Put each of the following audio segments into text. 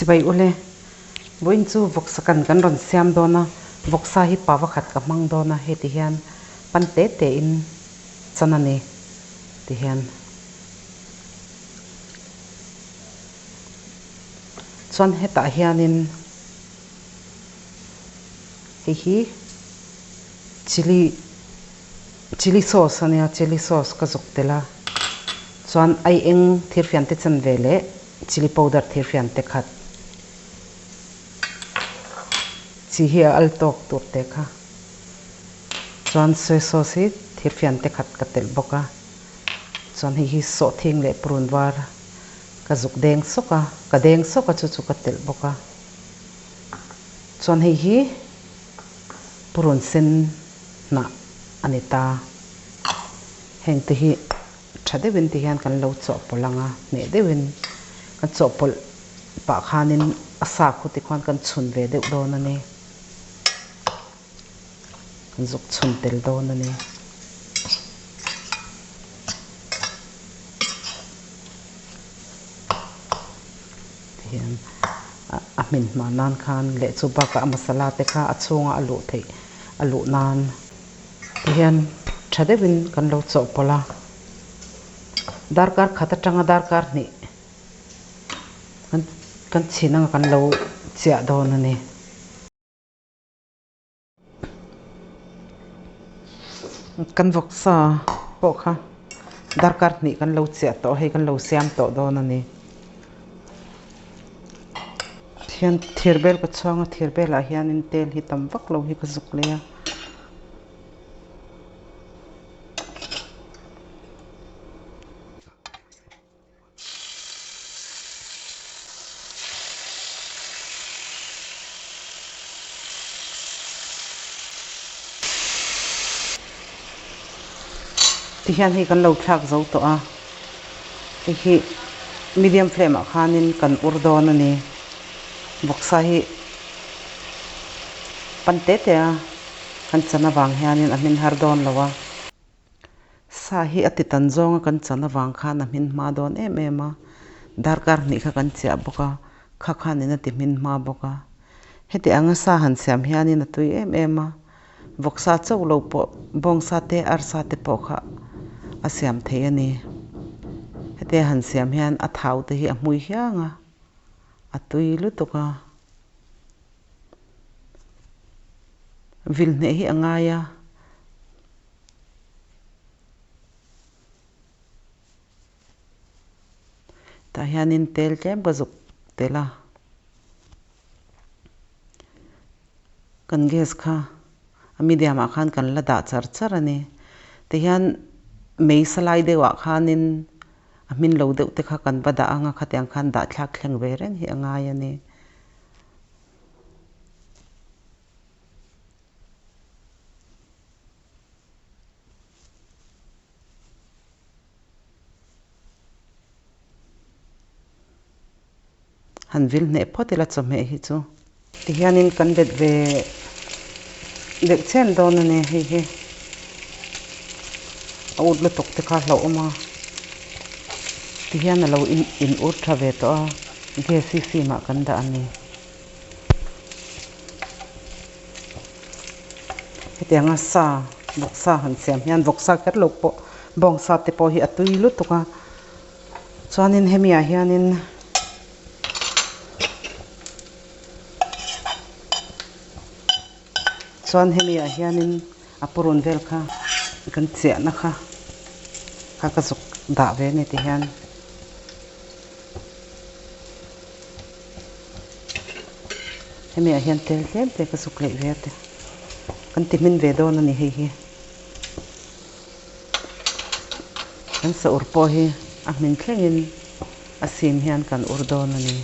Chibai ule, vawiin chu vawksa kan kan rawn siam dawn a, vawksa hi pa vakhat ka hmang dawn a, heti hian pan te te in chan a ni ti hian. Chuan hetah hianin hei hi chilli chilli sauce a nia chilli sauce ka zuk tel a chuan ai eng thirfian te chan ve leh chilli powder thirfian te khat chi hi a al tawk tur te kha chuan soy sauce hi thirfian te khat ka telh bawk a chuan hei hi sawhthing leh purun var Ka zuk deng sawk a, ka deng sawk a chu chu ka telh bawk a. Chuan hei hi purun sen hnah a ni ta. Heng te hi tha deuhin ti hian kan lo chawhpawlh ang a, hneh deuhin kan chawhpawlh pah khanin a sa khu ti khuan kan chhun ve deuh dawn a ni. Kan zuk chhun tel dawn a ni. Tihian a hmin hma nan khan leh chu bakah a masala te kha a chhunga a luh theih a luh nan tihian tha deuhin kan lo chawhpawlh a. Darkar khat atanga darkar hnih kan chhin anga kan lo chiah dawn a ni. Kan vawksa pawh kha darkar hnih kan lo chiah tawh a hei kan lo siam tawh dawn a ni. Thian thir bel ka chhuang a thir belah hianin tel hi tam vak lo hi ka zuk leh a. Tihian hei kan lo thlak zo tawh a, hei hi medium flame ah khanin kan ur dawn a ni. Vawksa hi pan te te a kan chan avang hianin a hmin har dawn lo a. Sa hi a ti tan zawnga kan chan avang khan a hmin hma dawn em em a, darkar hnih kha kan chiah bawk a, kha khanin a ti hmin hma bawk a. Heti anga sa han siam hianin a tui em em a, vawksa chauh lo pawh bawngsa te arsa te pawh kha a siam thei a ni. Hetia han siam hian a thau te hi a hmui hiang a, a tui lutuk a. Vil hneh hi a ngai a. Tah hianin tel tlem ka zuk tel a, kan gas kha a medium ah khan kan la dah char char a ni. Tihian mei sa lai deuh ah khanin a hmin lo deuh te kha kan va dah ang a, khatiang khan dah thlak thleng ve reng hi a ngai a ni. Han vil hneh phawt ila chawhmeh hi chu. Tihianin kan let ve deuh chen dawn a ni hei hi. A ut lutuk te kha hlauhawm a. Tihian a lo in ur tha ve tawh a, gas hi sim ah kan dah a ni. Hetianga sa vawksa han siam hian vawksa kher lo pawh bawngsa te pawh hi a tui lutuk a chuanin hemi ah hianin chuan hemi ah hianin a purun vel kha kan chiahna kha kha ka zuk dah ve a ni ti hian. Hemi ah hian tel tlem te ka zuk leh ve a te kan ti hmin ve dawn a ni hei hi. Kan sa ur pawh hi a hmin thlengin a sim hian kan ur dawn a ni.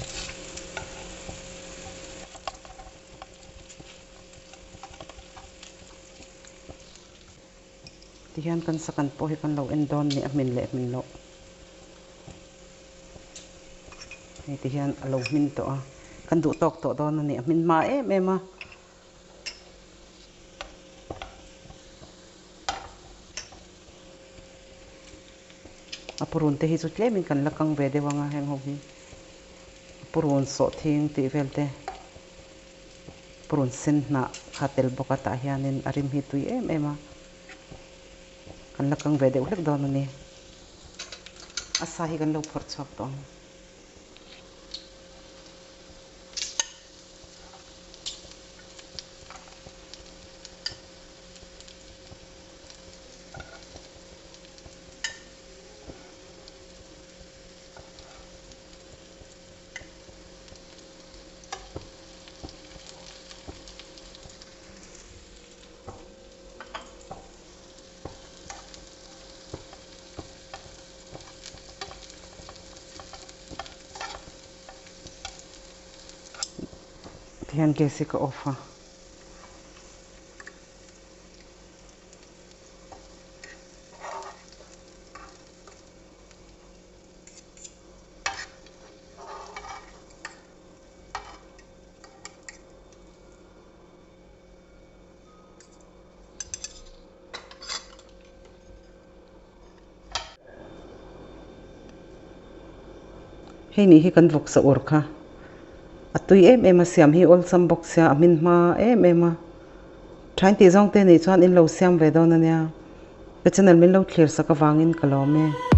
Tihian kan sa kan pawh hi kan lo en dawn ni a hmin leh hmin loh. Hei ti hian a lo hmin tawh a, kan duh tawk tawh dawn a ni, a hmin hma em em a. A purun te hi chu tlemin kan la kang ve deuh ang a heng ho hi. Purun sawhthing tih vel te purun sen hnah kha tel bawk a tah hianin a rim hi tui em em a kan la kang ve deuh hlek dawn a ni a sa hi kan lo phawrh chhuak tawh ang. Tihian gas hi ka off a. Hei nih hi kan vawksa ur kha a tui em em a siam hi awlsam bawk sia a hmin hma em em a thain tih zawng te nih chuan in lo siam ve dawn a nia ka channel min lo thlir sak avangin ka lawm e.